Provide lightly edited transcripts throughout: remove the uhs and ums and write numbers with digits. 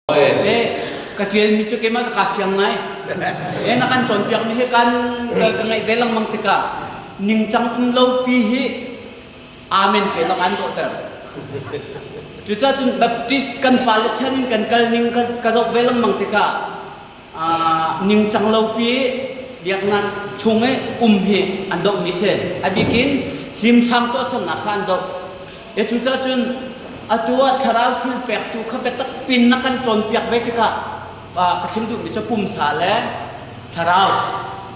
Ka ṭialmi cu keimah kaa fiang ngai. Na kan cawnpiakmi hi kan ka ngaih ve lengmang tikah ningcang um lopi hi amen pe lak an dawhter. Cucaah cun Baptist kan pale chan in kan kal ning ka zoh ve lengmang tikah ningcang lopi biaknak chung i um hi an dohmi si. A bikin hlimsang tuahsernak kha an doh. Cucaah cun atu ah thlarau thil pektu kha biatak pin na kan cawnpiak ve tikah ka chim duhmi cu pumsa le thlarau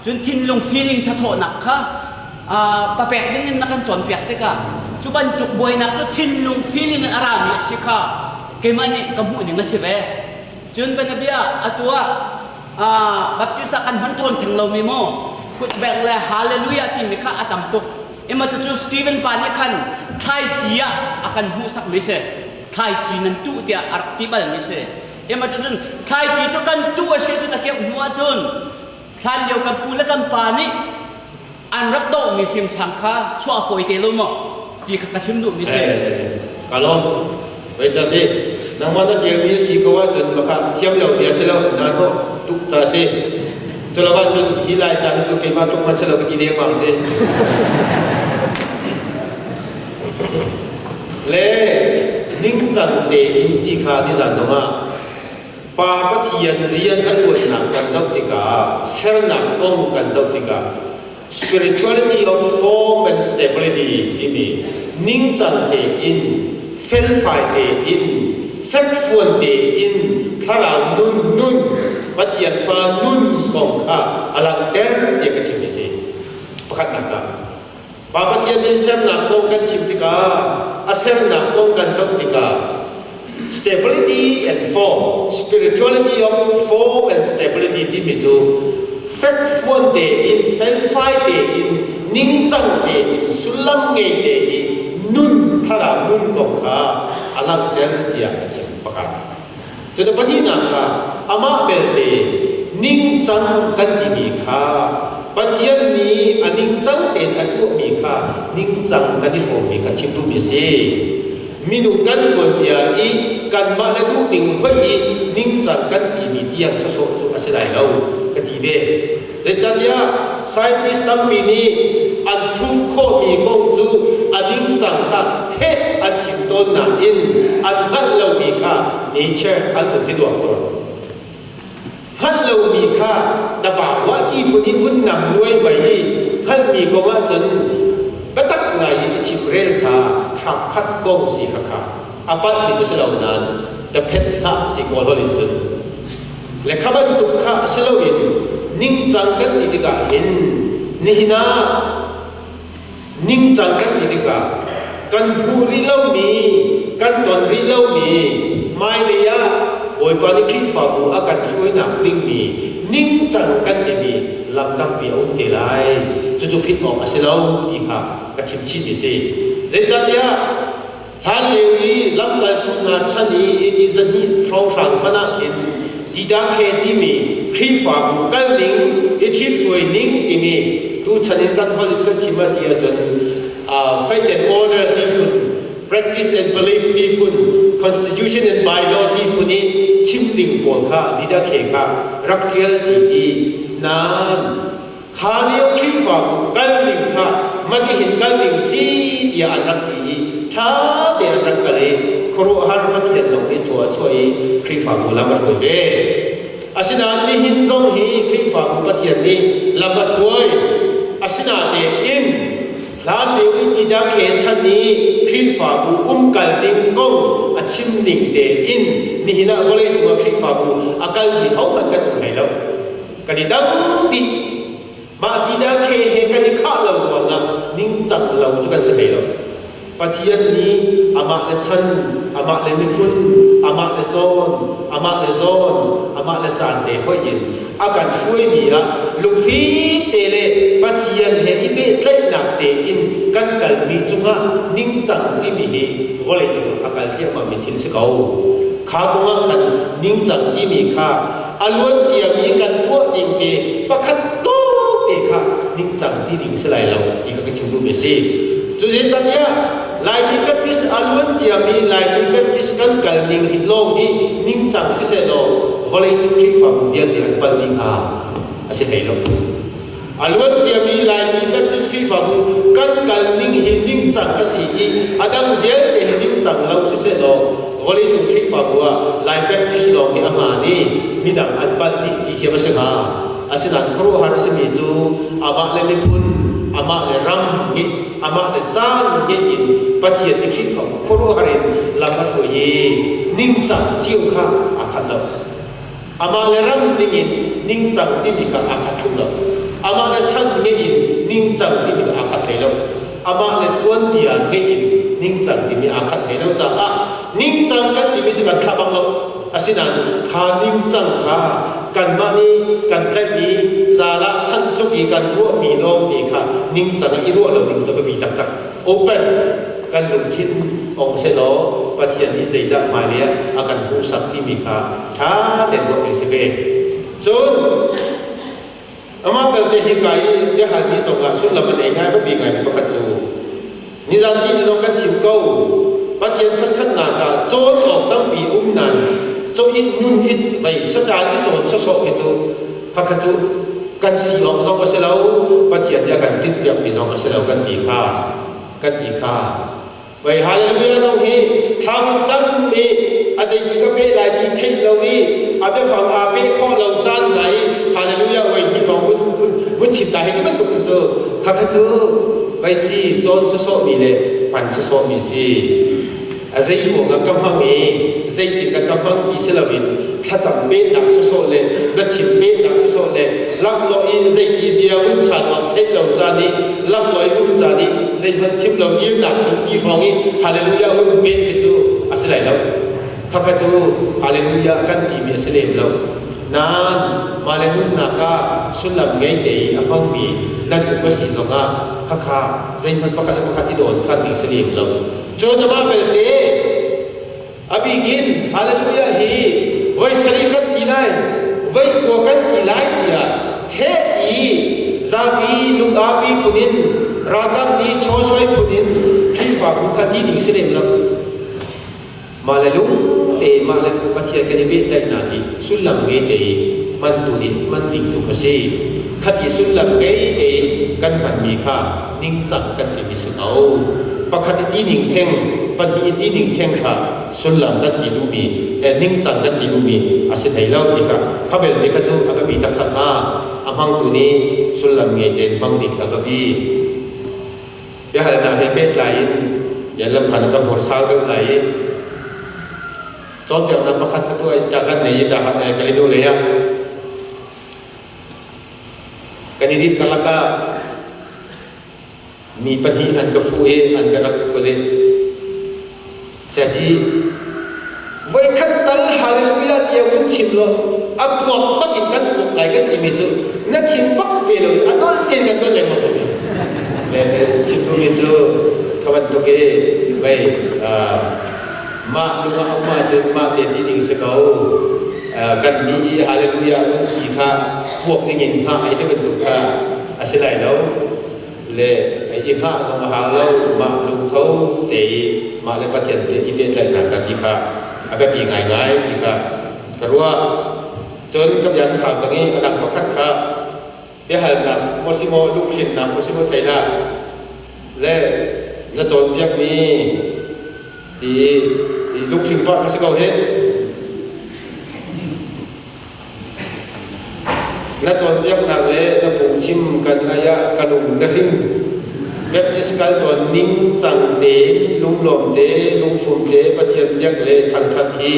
cun thinlung feeling thathawhnak kha papek ding in na kan cawnpiak tikah cu bantuk buainak cu thinlung feeling in a rami a si kha keimah nih ka hmuh ning a si ve. Cun bianabia atu ah Baptist ah kan hman thawn theng lomi maw kutbeng le hallelujah timi kha a tam tuk. Ima cucu Stephen pa nih khan thlaici ah a kan hmuhsakmi si. Thlaici nan tuh tiah a rak ti balmi si. Ima cucun thlaici cu kan tuh a si cun a keuh hnu ahcun hlan lio kan pu le kan pa nih an rak dohmi hrimsang kha chuah fawi te lo maw ti kha ka chim duhmi si. Ka lawm. Voi ca si. Nangmah na ṭialmi si ko ahcun bakha thiam lo bia si lo na hnawh tuk ca si. Cu lo ahcun hi lai ca hi cu keimah tuk hmanh si lo ka ti dengmang si. Le ningcang tein ti kha nizan zongah Pa Pathian rian a ṭuannak kan zoh tikah sernak kong kan zoh tikah spirituality of form and stability timi ningcang tein felfai tein fekfuan tein thlarau nun nun Pathian fa nun kong kha a langhter tiah ka chim hi si. Pakhatnak ah Pa Pathian nih sernak kong kan chim tikah a sernak kong kan zoh tikah stability and form, spirituality of form and stability timi cu fekfuan tein, felfai tein, ningcang tein, sullam ngei tein nun thlarau nun kong kha a langhter tiah a chim pakhat. Cun pahnihnak kha amah belte ningcang kan timi kha Pathian nih a ningcang tein a tuahmi kha ningcang kan i hrawmmi kha chim duhmi a si. Minung kan tuanbia i kanmah le duhning hoih i ningcang kan timi tiang sawsawh cu a si lai lo ka ti ve. Zeicahtiah scientist tampi nih an proof khawhmi kong cu a ningcang kha heh an chim tawn nain an hngalh lomi kha nature an vun ti duak tawn. Hngalh lomi kha tabawa ti phun in vun nam luai i hngalhmi kong ahcun biatak ngai in i chimrel kha hrangkhat kong si kha kha a palhmi cu si lo nain daphet hlah si kawl holh in cun. Le kha bantuk kha si loin ningcang kan ti tikah hin nihin ah ningcang kan ti tikah kan hmuh rih lomi, kan ton rih lomi hmailei ah Bawipa nih Khrihfabu a kan hruainak dingmi ningcang kan timi lam tampi a um te lai. Cucu phit awk a si lo ti kha ka chim chihmi si. Zeicahtiah Hlanlio i lamkaltu hna chan i AD 200 hrawnghrang hmanh ah khin Didache timi Khrihfabu kal ning i ṭhithruai ning timi tuchan in kan holh in kan chim a si ahcun faith and order ti phun, practice and belief ti phun, constitution and bylaw ti phun i chim ding pawl kha Didache kha rak ṭial a si i nain Kha lio Khrihfabu kal ding kha matihin kal ding si tiah an rak ti i ṭha tein an rak kal i khuaruahhar Pathian zong nih thaw a chuah i Khrihfabu lam a hruai ve. Asinain nihin zong hi Khrihfabu Pathian nih lam a hruai. Asinain hlan lio i Tidakhe chan i Khrihfabu umkal ding kong a chim ning tein nihin ah vawleicung ah Khrihfabu a kalmi hohmanh kan um hlei lo. Kan i dang dih. Mah ti dah khe he kan i khah lo ruangah ningcang lo cu kan si hlei lo. Pathian nih amah le chan, amah le miphun, amah le cawn, amah le zawn, amah le caan te hoih in a kan hruaimi ah lungfim te le Pathian he i pehtlaihnak tein kan kalmi cungah ningcang timi hi vawleicung a kal thliahmahmi thil si ko. Kha kongah khan ningcang timi kha a luan ciami kan tuah ning te pakhat te kha ningcang ti ding si lai lo ti kha ka chim duhmi a si. Cu zeicahtiah Laimi Baptist a luan ciami Laimi Baptist kan kal ning hi lawng hi ningcang siseh law vawleicung Khrihfabu vialte an pal dih hnga a si hlei lo. A luan ciami Laimi Baptist Khrihfabu kan kal ning hi ningcang a si i a dang vialte hi ningcang lo siseh law vawleicung Khrihfabu ah Lai Baptist lawng hi a hmaan i midang an palh dih ti thiam a si hnga. Asinain khuaruahhar a simi cu amah le miphun, amah le ram nih amah le caan ngeih in Pathian nih Khrihfabu khuaruahhar in lam a hruai i ningcang cio kha aa khat lo. Amah le ram ningin ningcang timi kha aa khat thlu lo. Amah le chan ngeih in ningcang timi kha aa khat hlei lo. Amah le tuanbia ngeih in ningcang timi aa khat hlei lo caah ningcang kan timi cu kan thlah bang lo. Asinain kha ningcang kha kanmah nih kan tlaihmi zala san tluk i kan ruahmi lawngte kha ningcang i ruah lo ding cu biapi taktak. Open kan lungthin ong sehlaw Pathian nih zeidah hmailei ah a kan hmuhsak timi kha ṭha tein ruah ding si ve. Cun amah belte hika i biahalmi zongah sullam a nei ngai biapi ngaimi pakhat cu nizan ti ni zong kan chim ko Pathian thangṭhatnak ah cawn awk tampi um nain caw in nun it vei saṭal i cawn sawsawh khi cu khakha cu kan si awk zong a si lo Pathian nih a kan tinhpiakmi zong a si lo kan ti kha kan ti kha Vei hallelujah zong hi thla mun cam i a zeiti ka peh lai ti theih lo i a biafang aa peh khawh lo caan hna i hallelujah voi hnih lawng vun chim ta hi ti bantuk kha cu khakha cu vei si cawn sawsawhmi le hman sawsawhmi si. A zei ruangah ka hmang i zeitindah ka hmang ti si loin thlacam pehnak sawsawh le biachim pehnak sawsawh le laklawh i zeiti bia um caan awk theih lo caan i laklawh i um caan i zeihmanh chim lo dirnak cu ti hrawng i hallelujah hun peh khi cu a si lai lo. Khakha cu hallelujah kan timi a si lem lo. Nain mah le nunnak ah sullam ngei te i a hmangmi nan um a si zongah khakha zeihmanh pakhat le pakhat i dawn khan ding si lem lo. Cun amah belte a bik in Hallelujah hi voi sarih kan ti lai, voi kua kan ti lai tiah heh i zapi lungapi phun in ralkap nih chawsoi phun in Khrihfabu kha ti ding si lem lo. Mah le lung te mah le Pathian kan i pehtlaihnak hi sullam ngei te i hman tu nih hman ding tu kha si. Khat i sullam ngei te kan hmanmi kha ningcang kan timi si ko. Pakhat i ti ning theng, pahnih i ti ning theng kha sullam kan ti duhmi, ningcang kan ti duhmi a si hlei lo ti kha kha belte kha cu a biapi taktak hnga. A hmangtu nih sullam ngei tein hmang ding kha biapi. Biahalnak he pehtlai in lamhran kan hmur sau deuh lai i cawnpiaknak pakhat ka tuah i ta kan nei i ta Kalinu lei ah kan i dinh karlak ah mi pahnih an ka fuh i an ka rak kul i Saji voikhat tal hallelujah tiah vun chim law a puak bak in kan puak lai kan timi cu na chim bak ve lo a nawl tein kan tuan lengmang ko le chim duhmi cu kha bantuk i vei mah lung ah um ahcun mah te ti ding si ko kan mi i hallelujah un ti kha puak ding in hngah ai ti bantuk kha a si lai lo le i hngah zong a hau lo mah lungtho te i mah le Pathian te i pehtlaihnak kha ti kha a biapi ngaingai ti kha ka ruah. Cun ka bia ka sau cang i a dang pakhat kha biahalnak maw si maw lunghrinnak maw si maw thei hlah le na cawnpiakmi ti lunghring tuah kha si ko hih. Na cawnpiaknak le na phungchim kan ngaih ah ka lung na hring. Baptist kal tawn ningcang tein lunglawm te, lungfum te Pathian biak le thangṭhat hi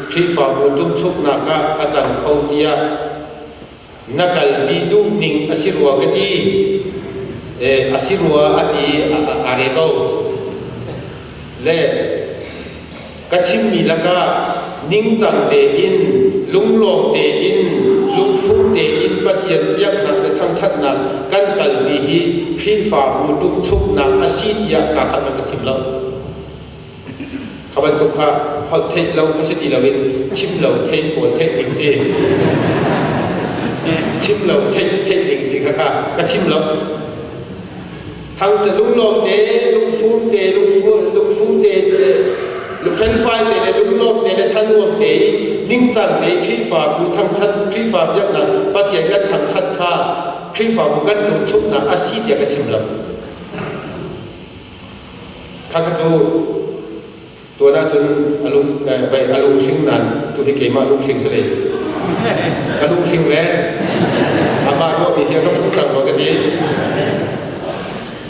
Khrihfabu ṭumchuknak ah a cang kho tiah na kalpi duhning a si rua ka ti. A si rua a ti a re ko. Le Ka chimmi lakah ningcang tein, lunglawm tein, lungfung tein Pathian biaknak le thangṭhatnak kan kalmi hi Khrihfabu ṭumchuknak a si tiah kaa khat ka chim lo. Kha bantuk kha holh theih lo kha si ti loin chim lo theih pawl theih ding si. Chim lo theih theih ding si kha kha ka chim lo. Thangṭhat lunglawm te, lungfum te, lungfum te. Ningcang te Khrihfabu thangṭhat, Khrihfa biaknak Pathian kan thangṭhat kha Khrihfabu kan tumchuknak a si tiah ka chim lo. Khakha cu tuan ahcun a lung vai a lunghring nan tu hi keimah lunghring si le ka lunghring le amah ruahmi hi a ka phu cang ko ka ti.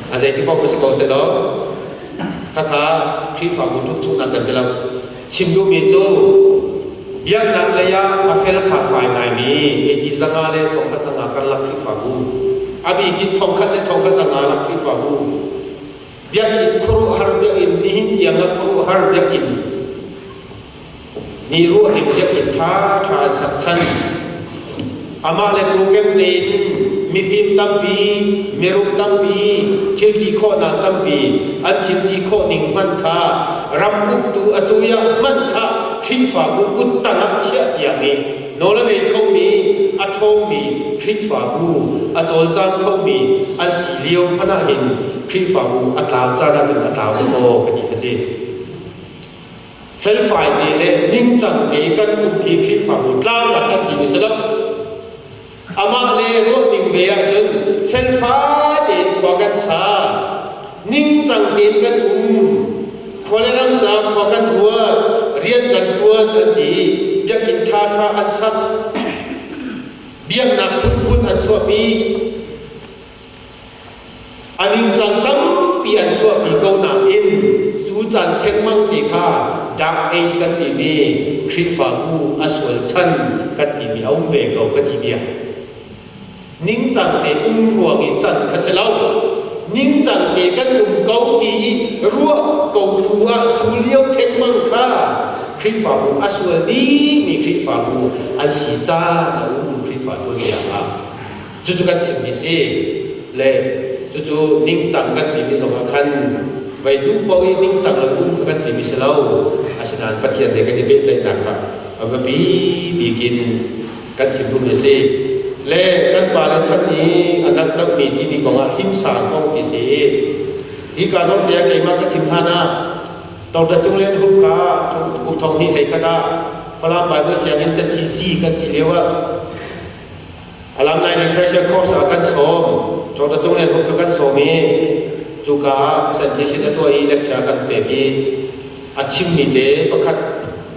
A zeiti paoh si ko seh law khakha Khrihfabu tumchuknak kan ti lo. Chim duhmi cu biaknak lei ah a fel kha fai ngaimi AD 500 le 1500 karlak Khrihfabu, a bik in 1000 le 1500 lak Khrihfabu, biakinn khuaruahhar biakinn nihin tiang ah khuaruahhar biakinn ni ruah in biakinn ṭha ṭha an sak chan. Amah le program tein mifim tampi, mirum tampi, thilti khawhnak tampi an thilti khawh ning hmanh kha ram uktu a cuya hmanh kha Khrihfabu kut tangah chiah tiang i nawl a ngei khomi, a ṭhawngmi Khrihfabu a cawlcang khomi an si lio hmanh ah hin Khrihfabu a tlau caan ahcun a tlau maw ka ti kha si. Felfai te le ningcang te kan um hi Khrihfabu tlangnak kan timi si lo. Amah le ruahning ve ahcun felfai tein khua kan sa, ningcang tein kan um, khua le ram ca khua kan ruat, rian kan ṭuan an ti, biakinn ṭhaṭha an sak, biaknak phunphun an chuahpi, A ningcang tampi an chuahpi ko nain cu caan thengmang te kha Dark Age kan timi Khrihfabu a sual chan kan timi a um ve ko ka ti bia. Ningcang te um ruang i can kha si lo. Ningcang te kan um ko ti i ruah ko tu ah cu lio thengmang kha Khrihfabu a sual bikmi Khrihfabu an si caan a um Khrihfa tuanbia ah. Cucu kan chimmi si le cucu ningcang kan timi zongah khan vei duh paoh i ningcang lo um kha kan timi si lo. Asinain Pathian he kan i pehtlaihnak kha a biapi bik in kan chim duhmi a si. Le kan pale chan i a dangdangmi timi kongah hlimsang kong ti si. Hi ka zong tiah keimah ka chim hlan ah Dr. Cung Lian Hup kha kum thong hnih hlei khat ah Falam Bible sianginn CTC kan si lio ah Alumni refresher course ah kan sawm. Dr. Cung Lian Hup kan sawm i cuka ah presentation a tuah i lecture kan pek i a chimmi te pakhat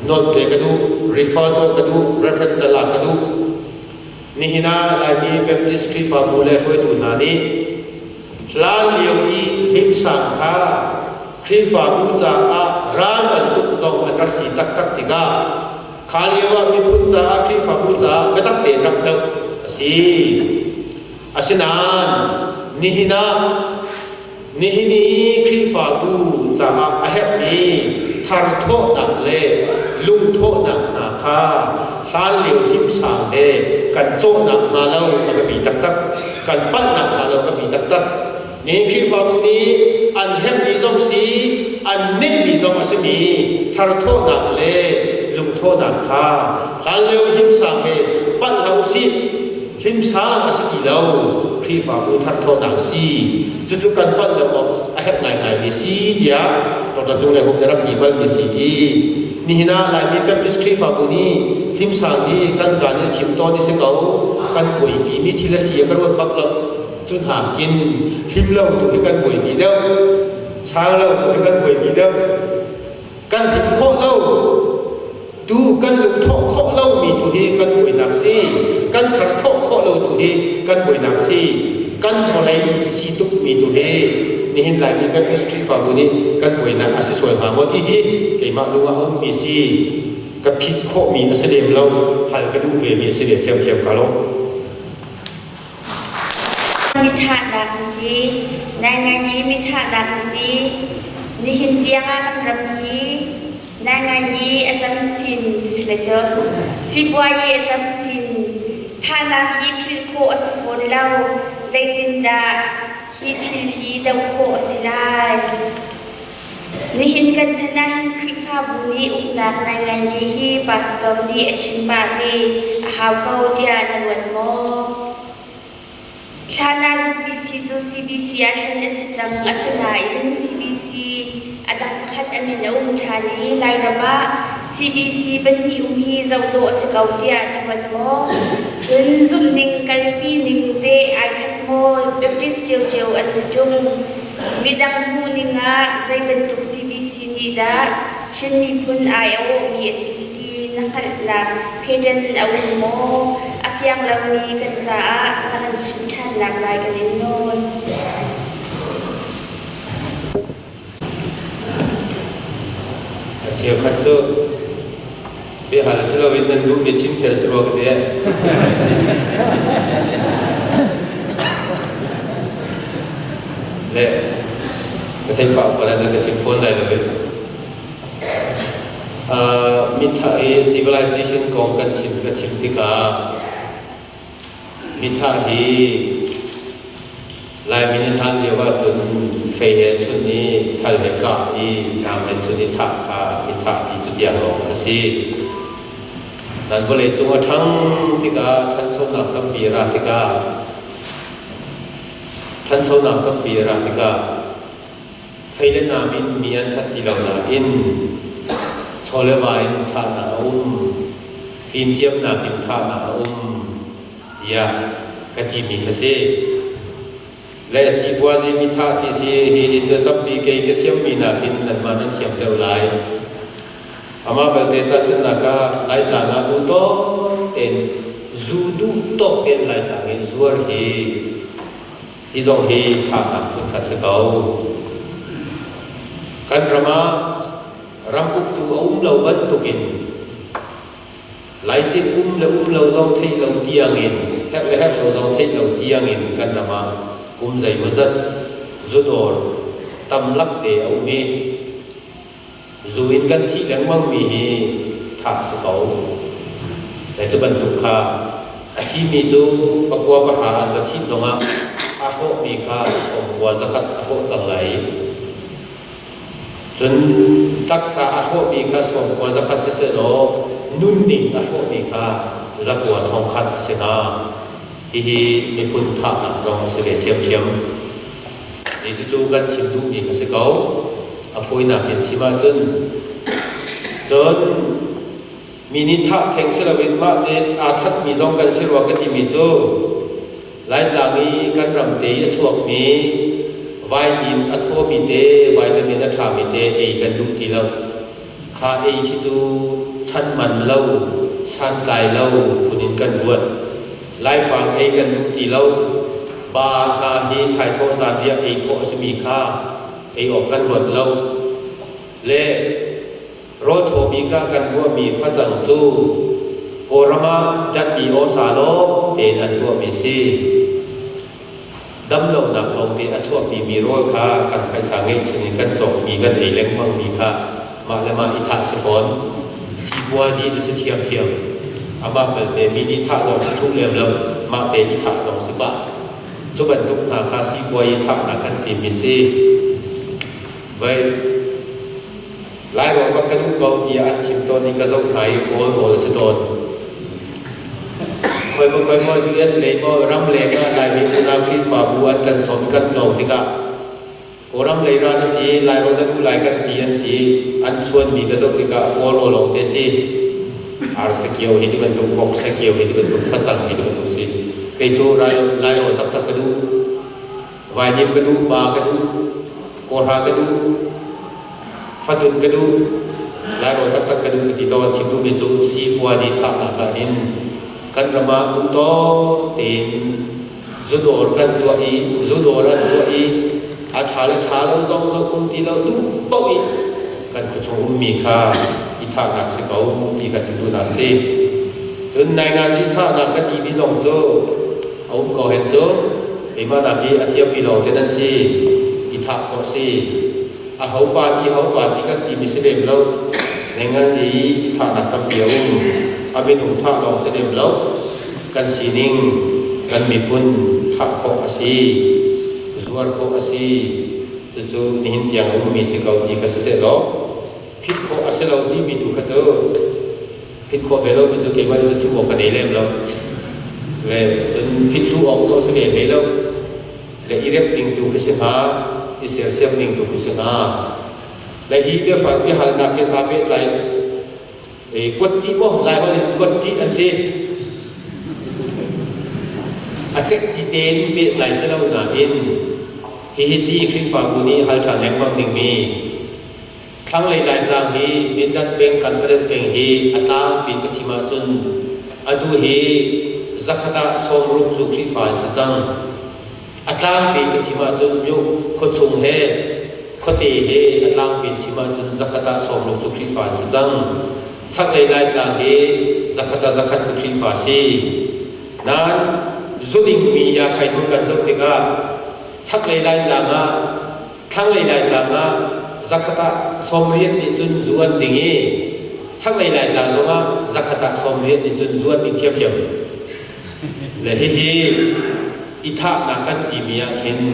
note pe ka duh, refer tuah ka duh, reference lak ka duh. Nihin ah Laimi Baptist Khrihfabu le hruaitu hna nih hlan lio i hlimsang kha Khrihfabu caah ral bantuk zong an rak si taktak tikah Kha lio ah miphun caah Khrihfabu caah biatak tein rak doh a si. Asinain nihin ah nihin i Khrihfabu caah a herhmi tharthawhnak le lungthawhnak hna kha hlanlio hlimsang he kan cawhnak hnga lo a biapi taktak, kan palhnak hnga lo a biapi taktak. Nihin Khrihfabu nih an herhmi zong si, an neihmi zong a simi tharthawhnak le lungthawhnak kha hlanlio hlimsang he panh hlah usih. Hlimsang a si ti lo, Khrihfabu tharthawhnak si. Cucu kan palh lo awk a herh ngaingaimi si tiah Dr. Cung Le Hum nih rak ti balmi si i nihin ah Laimi Baptist Khrihfabu nih hlimsang hi kan kaan i chim tawn i si ko, kan buaipimi thil a si a ka ruat bak lo. Cu nakin hlim lo tu hi kan buaipi deuh, sang lo tu hi kan buaipi deuh. Kan hlim khawh lo tu kan lungthawh khawh lomi tu hi kan buainak si. Kan tharthawh khawh lo tu hi kan buainak si. Kan vawlei si tukmi tu hi nihin Laimi Baptist Khrihfabu nih kan buainak a si sual hnga maw ti hi keimah lung ah a ummi si. Ka phit khawhmi a si lem lo, hal ka duh vemi a si ve ṭhiamṭhiam ka lo. Mithahnak hi ngaingai i mithahnak hi nihin tiangah kan ram hi ngaingai i a tam sin ti si le cu sipuai i a tam sin thahnak hi philh khawh a si fawn lo zeitindah hi thil hi doh khawh a si lai Nihin kan chan ahhin Khrihfabu nih uknak ngaingai hi pastor nih a chim pah ve a hau ko tiah na ruat maw? Hlan ah ZBC cu CBC ah thlen a si cang. Asinain CBC a dang pakhat a min a um ṭhan i Lairam ah CBC pahnih um hi zoh dawh a si ko tiah na ruat maw? Cun zumhning kalpi ning teh ai khat maw? Baptist ciocio an si ṭung. Midang hmuhning ah zei bantuk CBC nih dah Chin miphun ai a awhmi a si ti na hngalhnak pattern a um maw? A fiang lomi kan caah na kan chim ṭhannak lai kan in nawl. A cheukhat cu biahal si loin nan duhmi chim khel si rua ka ti. Le ka theih pah ko lai ka chim fawn lai lo in. Mitha i civilization kong kan chim ka chim tikah mitha hi Laimi nih hlan lio ahcun fei he chun i thal he kah i nam he chun i thah kha i thah ti cu tiang lawng a si. Nan vawleicung a ṭhang tikah ṭhanchonak tampi a ra tikah ṭhanchonak tampi a ra tikah fei le nam in mi an that ti lo nain chaw le va in thahnak a um, fimthiamnak in thahnak a um tiah ka timi kha si. Le sipuazi mitha ti si hi hi cu tampi kei ka thiammi nakin nanmah nan thiam deuh lai. Amah belte tahchunhnak ah Laitlang ah duh tawk tein zu duh tawk tein Laitlang in zuar hi hi zong hi thahnak phunkhat si ko. Kan ram ah ram uktu a um lo bantukin Laisin um le um lo zong theih lo tiangin, herh le herh lo zong theih lo tiangin kan ram ah kum zeimawzat zudawr tam lakte a um i zu in kan thih lengmangmi hi thah si ko. Le cu bantuk kha a thimi cu pakua pahra an va thih zongah a hrawhmi kha sawmkua zakhat a hrawh cang lai. Cun taksa a hrawhmi kha sawmkua zakhat siseh law nunning a hrawhmi kha zakua thongkhat a si hnga. Hihi miphun thahnak zong a si ve ṭhiamṭhiam. Hi cucu kan chim duhmi a si ko. A fawinak in chim ahcun cun mi nih thah theng si loin mah te aa thatmi zong kan si rua ka timi cu Laitlang i kan ram te i a chuakmi vaimin a thawmi te, vitamin a ṭhami te ei kan duh ti lo. Kha ei khi cu chan man lo, santlai lo phun in kan ruat. Laifang ei kan duh ti lo. Ba hna hi thaithawh zanriah ei khawh a simi kha ei awk kan ruat lo. Le Rawl thawbik ah kan ruahmi facang cu Kawlram ah datmi awsa lawng tein an tuahmi a si. Damlonak lawngte a chuahpimi rawl kha kan phaisa ngeihchun in kan cawkmi kan ei lengmangmi kha mah le mah i thah si fawn. Sipuazi cu si thiamthiam. Amah belte mi nih thah zong si thuh lem lo, mah te i thah zong si pah. Cu bantuk hna kha sipuai i thahnak kan timi si. Vai Lairawl bak ka duh ko tiah an chim tawn i ka zoh hna i Kawl rawl a si tawn. Khoi maw khoi maw US lei maw ram leng ah Laimi unau Khrihfabu an kan sawm i kan tlawng tikah Kawlram lei ra na si Lairawl na duh lai kan ti an ti an chuanmi ka zoh tikah Kawl rawl lawng te si. Ar sakio hi ti bantuk vok sakio hi ti bantuk facang hi ti bantuk si. Kei cu Lairawl taktak ka duh. Vainim ka duh, ba ka duh, kawhra ka duh, fatun ka duh, Lairawl taktak ka duh ti to chim duhmi cu sipuazi thahnak ah hin kan ram ah duhtawk tein zudawr kan tuah i zudawr an tuah i a ṭha le ṭha lo zong zoh um ti lo duh paoh i kan khuachung ummi kha i thahnak si ko ti kha chim duhnak si. Cun naingazi thahnak kan timi zong cu a um ko hen cu keimah nak hi a thiammi lawng te nan si i thah khawh si a ho party ho party kan timi si lem lo nengan i thahnak tampi a um a minung thah lawng si lem lo kan sining kan miphun thah khawh a si zuar khawh a si cucu nihin tiang a ummi si ko ti kha siseh law phit khawh a si lo timi tu kha cu phit khawh ve lo mi cu keimah nih chim awk ka nei lem lo le cun phit thlu awk tu a si ve hlei lo le i rep ding tu khi si hnga i sersiam ding tu khi si hnga le hi biafang biahalnak he aa pehtlai. Kuat ti maw Laiholh in kuat ti an ti. A cek ti tein pehtlai si lo nain hihi si Khrihfabu nih hal ṭhan lengmang dingmi Thlanglei Laitlang hi Mindat peng Kanpalet peng hi a tlangpi in ka chim ahcun atu hi zakhat ah 60 cu Khrihfa an si cang. A tlangpi in ka chim ahcun myo khuachung he khuate he a tlangpi in chim ahcun zakhat ah 60 cu Khrihfa an si cang. Chaklei Laitlang hi zakhat ah zakhat cu Khrihfa si. Nain zudingmi Yakhai hnu kan zoh tikah chaklei Laitlang ah Thlanglei Laitlang ah zakhat ah 80 nih cun zu an ding i chaklei Laitlang zongah zakhat ah 80 nih cun zu an ding ṭhiamṭhiam. Le hihi i thahnak kan timi ah hin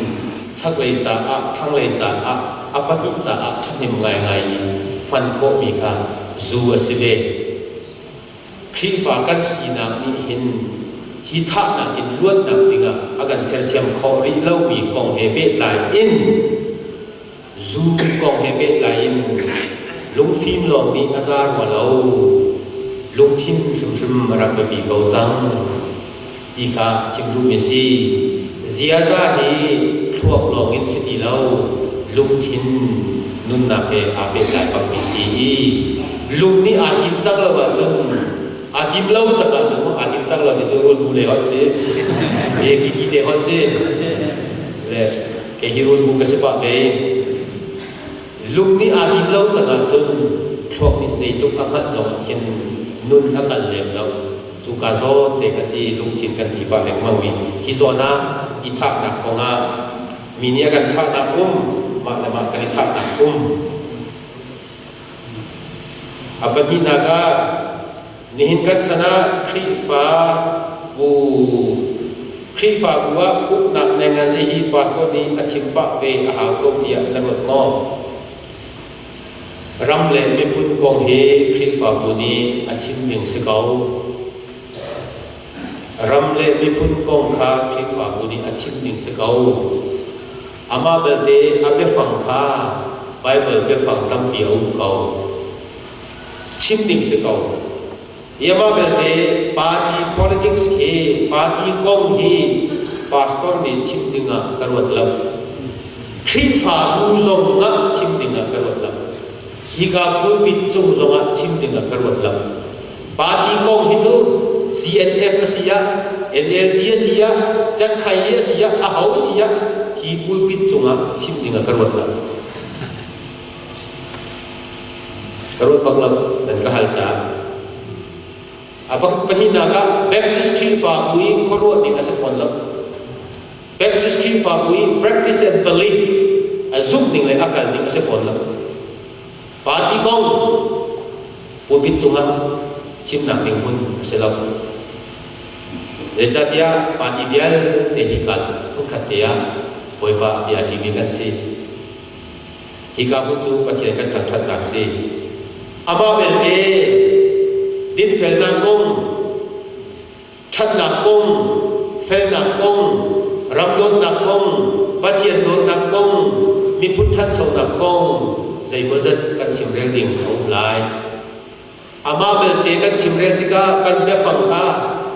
chaklei caah thlanglei caah a pahnih caah ṭhahnem ngaingai i hman khawhmi kha zu a si ve. Khrihfa kan sinak nih hin hi thahnak in luatnak dingah a kan sersiam khawh rih lomi kong he pehtlai in zu kong he pehtlai in lungfim lawng nih a za rua lo, lungthin hrimhrim a rak biapi ko cang ti kha chim duhmi a si. Ziaza hi thluak lawng in si ti lo, lungthin nunnak he aa pehtlai bakmi si i lung nih aa tim cang lo ahcun aa tim lo cang ahcun aa tim cang lo ti cu rulbu le hon si e kiki te hon si le kei hi rulbu ka si pah ve. Lung nih aa tim lo cang ahcun thluak nih zeitluk a hngalh zong ah khin nun a kal lem lo. Cuka zawn te ka si lungthin kan ti pah lengmang mi hi zawn ah i thahnak kong ah mi nih a kan thahnak um, mah le mah kan i thahnak um. A pahnihnak ah nihin kan chan ah Khrihfa bu Khrihfabu ah uknak nengazi hi pastor nih a chim pah ve a hau ko tiah na ruat maw? Ram le miphun kong hi Khrihfabu nih a chim ding si ko. Ram le miphun kong kha Khrihfabu nih a chim ding si ko. Amah belte a biafang kha Baibal biafang tampi a um ko. Chim ding si ko. Amah belte party politics hi party kong hi pastor nih chim ding ah ka ruat lo. Khrihfabu zong ah chim ding ah ka ruat lo. Hika pulpit cung zong ah chim ding ah ka ruat lo. Party kong hi cu CNF a si ah, NLD a si ah, Cankhai a si ah, aho a si ah hi pulpit cung ah chim ding ah ka ruat lo. Ka ruat bak lo, nan ka hal caah. A pahnihnak ah Baptist Khrihfabu i khuaruah ding a si fawn lo. Baptist Khrihfabu i practice and belief a zumh ning le a kal ning a si fawn lo. Party kong pulpit cungah chimnak ding hmun a si lo. Zeicahtiah party vialte hi kan hmunkhat te ah Bawipa bia ṭimi kan si. Hika hmun cu Pathian kan thangṭhatnak si. Amah belte dinfelnak kong, ṭhatnak kong, felnak kong, ram dawtnak kong, Pathian dawtnak kong, miphun ṭhanchonak kong zeimawzat kan chimrel ding a um lai. Amah belte kan chimrel tikah kan biafang kha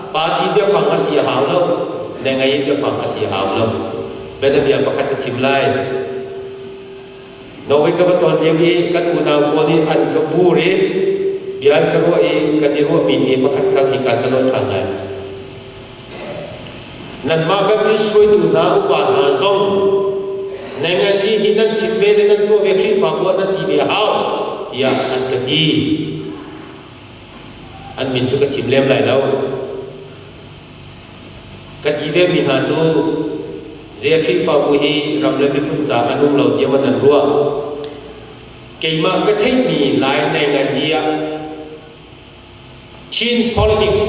party biafang a si a hau lo, nengei biafang a si a hau lo. Bianabia pakhat ka chim lai. Norway ka va tlawn lio i kan unau pawl nih an ka bur i bia an ka ruah i kan i ruahmi te pakhat kha hi kan ka nawn ṭhan lai. Nanmah Baptist hruaitu hna upa hna zong nenganzi hi nan chim ve le nan tuah ve Khrihfabu ah nan ti ve a hau tiah an ka ti. An min cu ka chim lem lai lo. Ka ti ve mi hna cu zei Khrihfabu hi ram le miphun ca a nung lo tiah maw nan ruah? Keimah ka theihmi Lai nenganzi ah Chin politics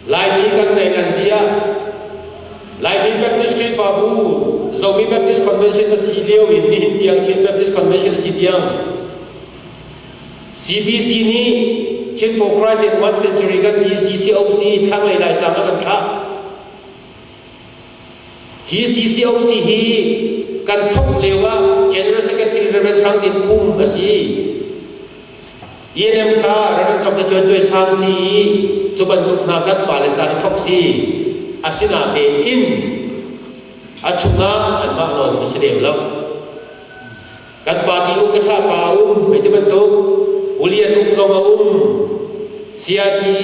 Laimi kan neih kan si ah Laimi Baptist Khrihfabu Zomi Baptist Convention a si lio in nihin tiang Chin Baptist Convention a si tiang CBC nih Chin for Christ in One Century kan ti CCOC thlanglei Laitlang ah kan thlah. Hi CCOC hi kan thok lio ah General Secretary Reverend Sang Tin Phum a si. ENM kha Rev. Dr. Cuan Cuai Sang si i cu bantuk hna kan pale caan i thok si. Asinatein a chungah anmah lawng cu si lem lo. Kan party um ka thlah pa a um hei ti bantuk Ulian um zong a um Siaci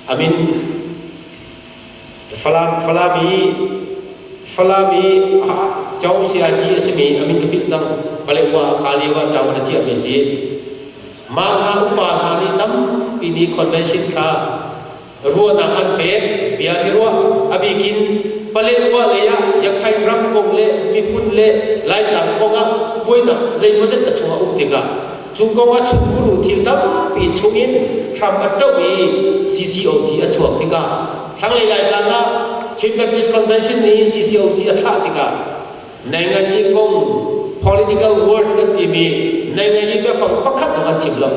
amin Falam Falam i Falam i Chong Siaci a simi amin ka philh cang Paletwa kha lio ah ṭau na ciahmi a si. Mah hna upa hna nih tampi nih convention kha ruahnak an pek bia i ruah a bikin Paletwa lei ah Yakhai ram kong le miphun le Laitlang kong ah buainak zeimawzet a chung a um tikah cu kong a chungmuru thil tampi chungin hram a ṭoh i CCOC a chuak tikah thlanglei Laitlang ah Chin Baptist Convention nih CCOC a thlah tikah Nainganyi kong political word kan timi Nainganyi biafang pakhat zong an chim lo.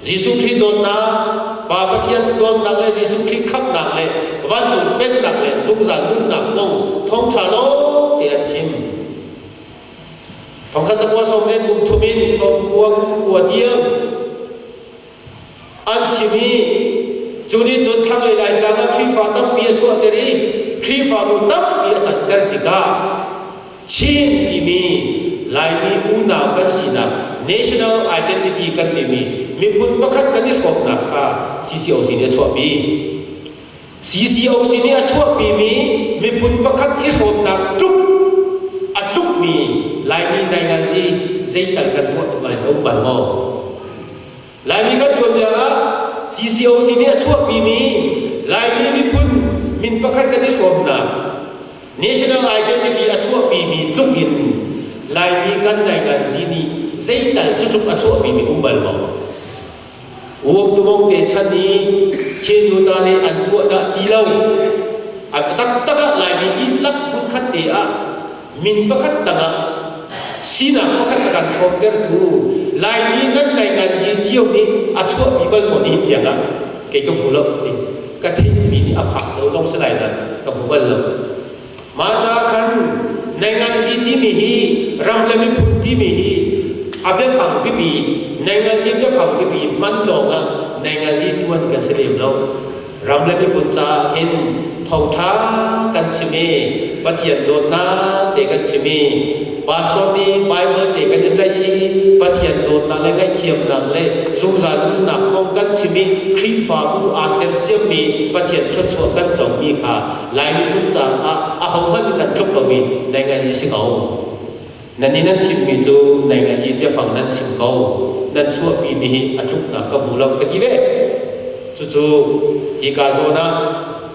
Jesuh Khrih dawtnak, Pa Pathian dawtnak le Jesuh Khrih khamhnak le vancung pennak le zungzal nunnak kong thawngṭha lawng te an chim. Thongkhat zakua sawmriat kum thum in sawmkua kua tiang an chim i cu nih cun thlanglei Laitlang ah Khrihfa tampi a chuahter i Khrihfabu tampi a canter tikah Chin timi Laimi unau kan sinak national identity kan timi miphun pakhat kan i hrawmnak kha CCOC nih a chuahpi. CCOC nih a chuahpimi miphun pakhat i hrawmnak tluk a tlukmi Laimi nainganzi zeital kan tuah bal um bal maw? Laimi kan tuanbia ah CCOC nih a chuahpimi Laimi miphun min pakhat kan i hrawmnak national identity a chuahpimi tluk in Laimi kan nainganzi nih zeital cu tluk a chuahpimi um bal maw? Uam tumong te chan i Chin nuta nih an tuah dah ti lo. A taktak ah Laimi dihlak hmunkhat te ah min pakhat tangah sinak pakhat a kan hrawmtertu Laimi nan ngaingan hi cio nih a chuahpi bal maw nihin tiang ah kei ka hmu lo ti ka theihmi nih a phak lo zong si lai nain ka hmu bal lo. Mah ca khan nainganzi timi hi ram le miphun timi hi a biafang pipi nainganzi biafang pipi hman lawng ah nainganzi tuan kan si lem lo. Ram le miphun caah hin thawngṭha kan chim i Pathian dawtnak te kan chim i pastor nih Bible te kan i tlaih i Pathian dawtnak le ngaihthiamnak le zungzal nunnak kong kan chim i Khrihfabu aa sersiammi Pathian thluachuah kan comi kha Lai miphun caah ahohmanh nih nan tluk lomi nainganzi si ko. Nan i nan chimmi cu nainganzi biafang nan chim ko. Nan chuahpimi hi a tluknak ka hmu lo ka ti ve. Cucu hika zawn ah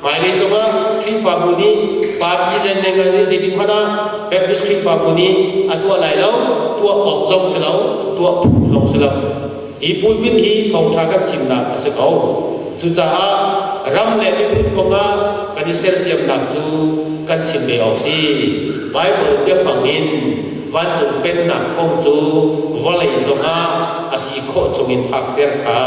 hmailei zongah Khrihfabu nih party zen nainganzi zeitik hmanh ah Baptist Khrihfabu nih a tuah lai lo, tuah awk zong si lo, tuah phu zong si lo. Hi pulpit hi thawngṭha kan chimnak a si ko. Cucaah ram le miphun kongah kan i sersiamnak cu kan chim ve awk si. Bible biafang in vancung pennak kong cu vawlei zongah a si khawh chungin phakter kha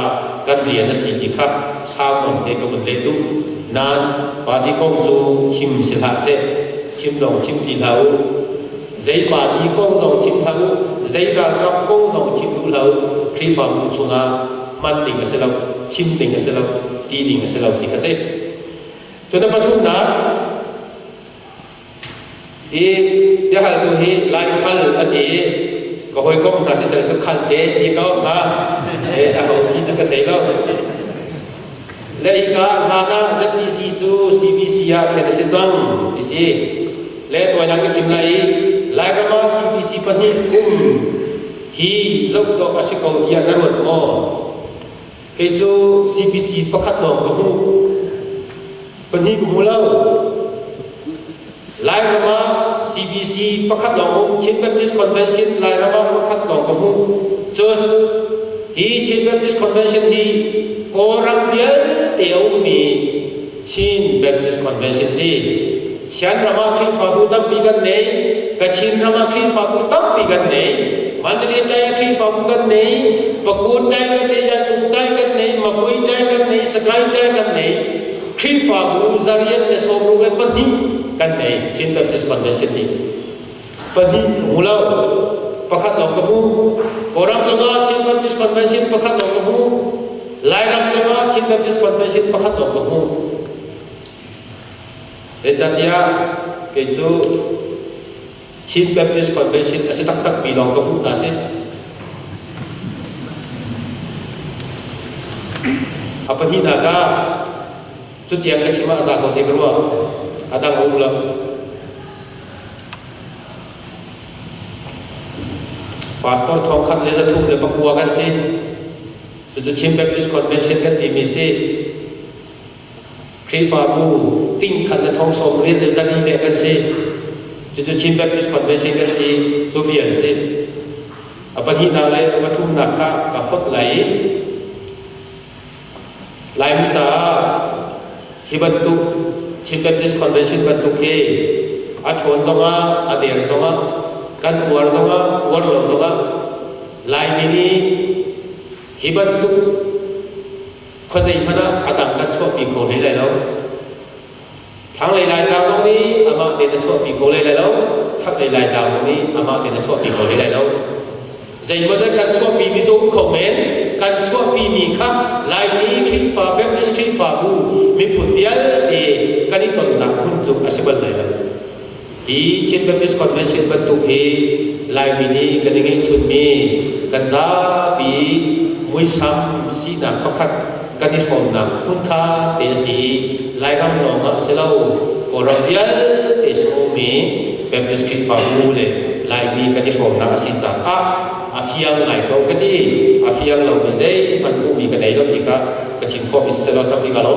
kan rian a si ti kha sau te ka vun leh duh. Nain party kong cu chim si hlah seh, chim zong chim ti hlah u. Zei party kong zong chim hlah u, zei ralkap kong zong chim duh hlah u, Khrihfabu chungah hman ding a si lo, chim ding a si lo, ti ding a si lo ti kha si. Cun a pathumnak hi biahaltu hi Lai khal a ti i ka hawikom hna sisel cu khal te ti ka awk hna a ho si cu ka thei lo. Le hika hlan ah ZBC cu CBC ah thlen a si cang ti si. Le tawinak ka chim lai i Lairam ah CBC pahnih um hi zoh dawh a si ko tiah na ruat maw? Kei cu CBC pakhat lawng ka hmuh. Pahnih ka hmu lo. Lairam ah CBC pakhat lawng um Chin Baptist Convention Lairam ah pakhat lawng ka hmuh. Cun hi Chin Baptist Convention hi Kawlram vialte a ummi Chin Baptist Convention si. Shan ram ah Khrihfabu tampi kan nei, Kachin ram ah Khrihfabu tampi kan nei, Mandalay tai ah Khrihfabu kan nei, Pakun tai kan nei, Yantung tai kan nei, Makui tai kan nei, Sakai tai kan nei. Khrihfabu zariat le 62 kan nei Chin Baptist Convention nih. Pahnih hmu lo, pakhat lawng ka hmu. Kawlram zongah Chin Baptist Convention pakhat lawng ka hmu. Lairam zongah Chin Baptist Convention pakhat lawng ka hmu. Zeicahtiah kei cu Chin Baptist Convention a si taktakmi lawng ka hmuh ca si. A pahnihnak ah cutiang ka chim ah a za ko te ka ruah. A dang a um lo. Pastor 1309 kan si. Cucu Chin Baptist Convention kan timi si. Khrihfabu 1194 le kan si. Cucu Chin Baptist Convention kan si. Cu vial si. A pahnihnak le a pathumnak kha ka fot lai i Laimi caah hi bantuk Chin Baptist Convention bantuk hi a ṭhawn zongah a der zongah kan uar zongah uar lo zongah Laimi nih hi bantuk khuazei hmanh ah a dang kan chuahpi kho hlei lai lo. Thlanglei Laitlang zong nih amah tein a chuahpi kho hlei lai lo. Chaklei Laitlang zong nih amah tein a chuahpi kho hlei lai lo. Zeimawzat kan chuahpimi cu um kho men, kan chuahpimi kha Laimi Khrihfa Baptist Khrihfabu miphun vialte kan i tonnak hmun cu a si bal lai lo. Hi Chin Baptist Convention bantuk hi Laimi nih kan i ngeihchunmi kan zapi muisam sinak pakhat kan i hrawmnak hmunkha te a si i Lairam lawng ah a si lo, Kawlram vialte chung ummi Baptist Khrihfabu le Laimi kan i hrawmnak a si caah a fiang ngai ko ka ti. A fiang lomi zeihmanh hmuhmi ka nei lo ti kha ka chim khawhmi si selaw tampi ka lo.